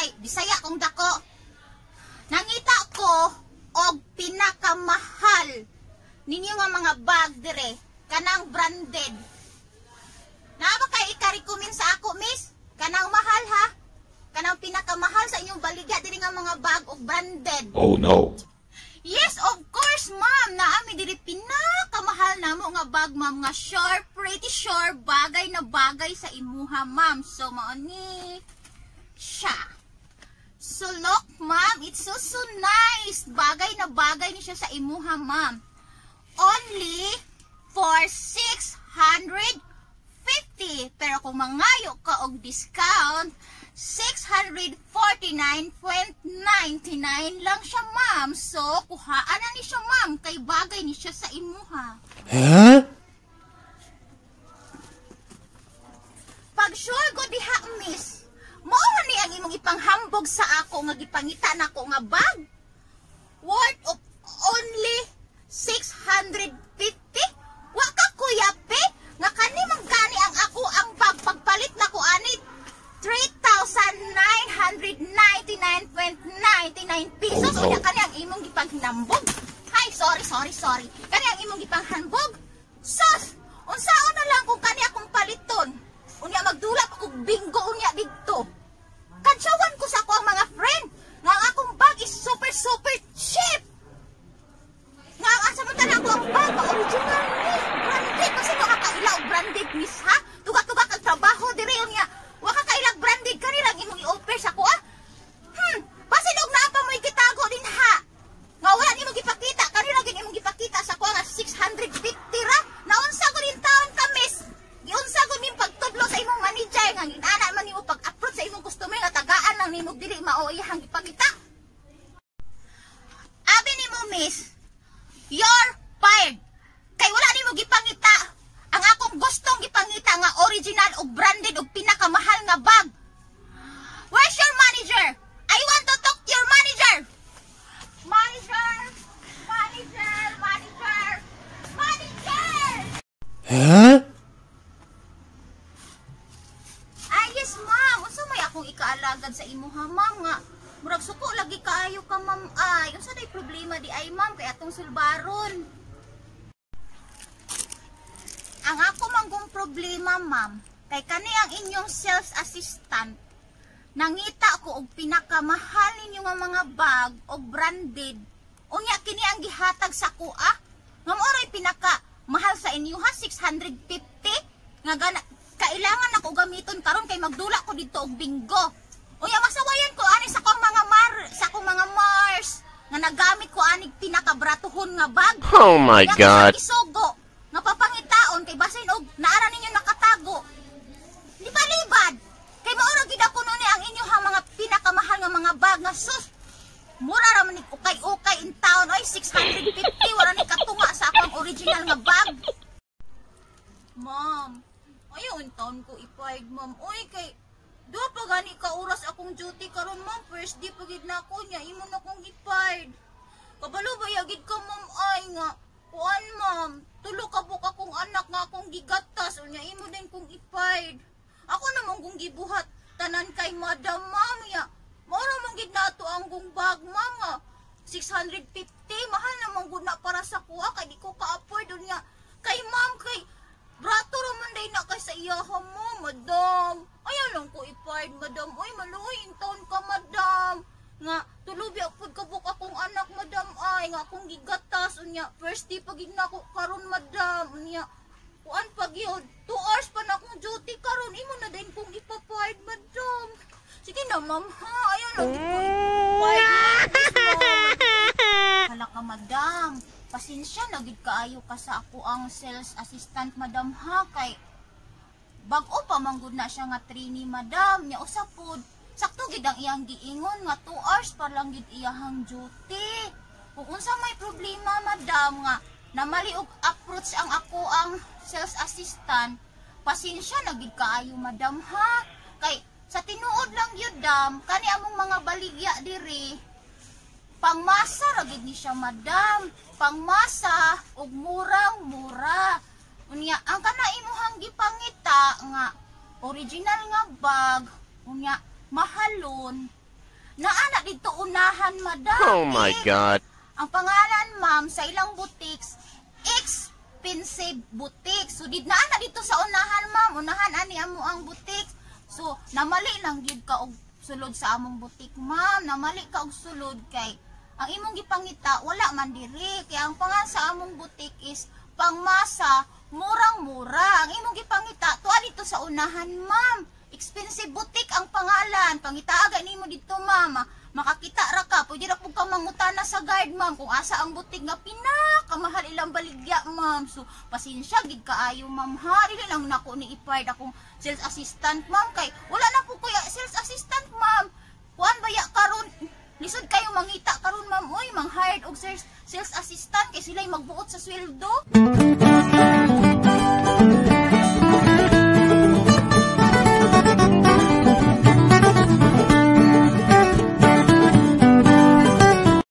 Kay Bisaya kong dako. Nangita ko og pinakamahal ninyo nga mga bag dire, kanang branded. Naa ba kay ika-recommend sa ako, miss? Kanang mahal ha? Kanang pinakamahal sa inyong baligya diri nga mga bag og branded. Oh no. Yes, of course, ma'am. Naa mi diri pinakamahal namo nga bag, ma'am, nga sure, pretty sure, bagay na bagay sa imuha, ma'am. So, mao ni siya. So, look, ma'am, it's so, so nice. Bagay na bagay ni siya sa imuha, ma'am. Only for 650. Pero kung mangayo ka og discount, 649.99 lang siya, ma'am. So, kuhaan na ni siya, ma'am. Kay bagay ni siya sa imuha. Huh? Pag sure ko diha, miss, mao ni ang imong ipanghambog sa ako nga gipangita nako nga bag. Worth of only 650? Wa ka kuya pe nga kani man gani ang ako ang bag pagpalit nako ani 3,999.99 pesos. Oh, no. Unya kani ang imong gipanghinambog. Hay, sorry, sorry, sorry. Kani ang imong gipanghanbog. Sus, unsaon na lang kung kani akong paliton. Unya magdula pa kog bingo unya didto. Kadyawan ko sa ako ang mga friend nga ang akong bag is super super cheap. Nga ang asa man ako ang bag, ang original ni branded kasi wa ka kaila og branded, miss, ha. Tuga-tuga kag trabaho dire unya wa ka kaila og branded, kani lang imong i-offer sa ako ah. Basin og naa pa mo'y gitago din ha. Nga wala nimo gipakita, kani lang gyud imong gipakita sa ako nga 650 ra. Naunsa ko din taon ka, miss? Giunsa ko ning pagtudlo sa imong manager nga ginana man nimo pag-approach sa imong customer nga tagaan lang nimo dili mao iyang gipakita. Abi nimo, miss, you're fired. Kay wala nimo gipangita ang akong gustong gipangita nga original ug branded ug pinakamahal nga bag. Where's your manager? I want to talk to your manager. Manager! Manager! Manager! Manager! Huh? Ay, yes, ma'am. Unsa may akong ikaalagad sa imuha, ma'am, nga murag suko lagi kaayo ka, ma'am. Ay, unsa day problema di ay, ma'am, kay atong sulbaron? Ang ako manggong problema, ma'am, kay kani ang inyong sales assistant nangita ko og pinakamahal ninyo nga mga bag og branded. Unya kini ang gihatag sa kuha. Nga mao ray pinaka mahal sa inyo ha, 650 nga gana kailangan ako gamiton karon kay magdula ko didto og bingo. Unya masawayan ko ani sa akong mga mar sa akong mga Mars nga nagamit ko anig pinakabratuhon nga bag. Oh my Nga God. ko isugo nga papangitaon kay basin og naara ninyo nakatago. Di ba libad? Kay mao ra gid ako nun ang inyong mga pinakamahal nga mga bag nga sus. Mura ra man ni ukay-ukay in town oy, 650 wala ni katunga sa akong original nga bag. Ma'am, ayaw in town ko i-fired, ma'am. Oy, kay duha pa gani ka oras akong duty karon, ma'am. First day pa gid na ako nya imo na kong i-fired. Kabalo ba yagid ka, ma'am, ay nga kuan, ma'am. Tulo ka buok akong anak nga akong gigatas unya imo din kong i-fired. Ako naman kung gibuhat tanan kay madam, ma'am, ya. Mao ra man gid nato ang kong bag, ma'am, nga 650 mahal naman gud na para sa kuha kay di ko ka-afford unya. Kay ma'am kay brato ra man day na kay sa iyaha mo, madam. Ayaw lang ko i-fired, madam. Oy, maluoy in taon ka, madam. Nga tulubi pud ka buok akong anak, madam, ay nga akong gigatas unya. First day pa gid nako karon, madam, unya. Kuan pa gyud, 2 hours pa na akong duty karon, imo na din kong ipa-fired, madam. Sige na, ma'am, ha. Ayaw lang gid ko i-fired, ma'am. Please, ma'am. Hala ka, madam. Pasensya na gid kaayo ka sa ako ang sales assistant, madam, ha, kay bag-o pa man gud na siya nga trainee, madam. Nya usa pud sakto gid ang iyang giingon nga 2 hours pa lang gid iyahang duty. Kung unsa may problema, madam, nga namali og approach ang ako ang sales assistant, pasensya na gid kaayo, madam, ha. Kay sa tinuod lang gyud, dam, kani among mga baligya diri pangmasa ra gid ni siya, madam. Pangmasa ug murang mura. Unya ang kana imuhang gipangita nga original nga bag unya mahalon. Naa na didto unahan, madam. Oh my Eh, God. ang pangalan, ma'am, sa ilang boutiques, Expensive Boutique. So, did naa na didto sa unahan, ma'am. Unahan ani amo ang boutique. So, namali lang gyud ka og sulod sa among boutique, ma'am. Namali ka og sulod kay ang imong gipangita wala man diri. Kaya ang pangalan sa among boutique is Pangmasa Murang-mura. Ang imong gipangita tuwa didto sa unahan, ma'am. Expensive Boutique ang pangalan. Pangitaa nimo didto, ma'am. Makakita ra ka. Pwede ra pud ka mangutana sa guard, ma'am, kung asa ang boutique nga pinakamahal ilang baligya, ma'am. So, pasensya gid kaayo, ma'am, ha. Dili lang nako ni i-fired akong sales assistant, ma'am, kay wala na po kuya sales assistant, ma'am. Kuan baya karon, lisod kayo mangita karon, ma'am, oy, mang hired og sales assistant kay sila'y magbuot sa sweldo.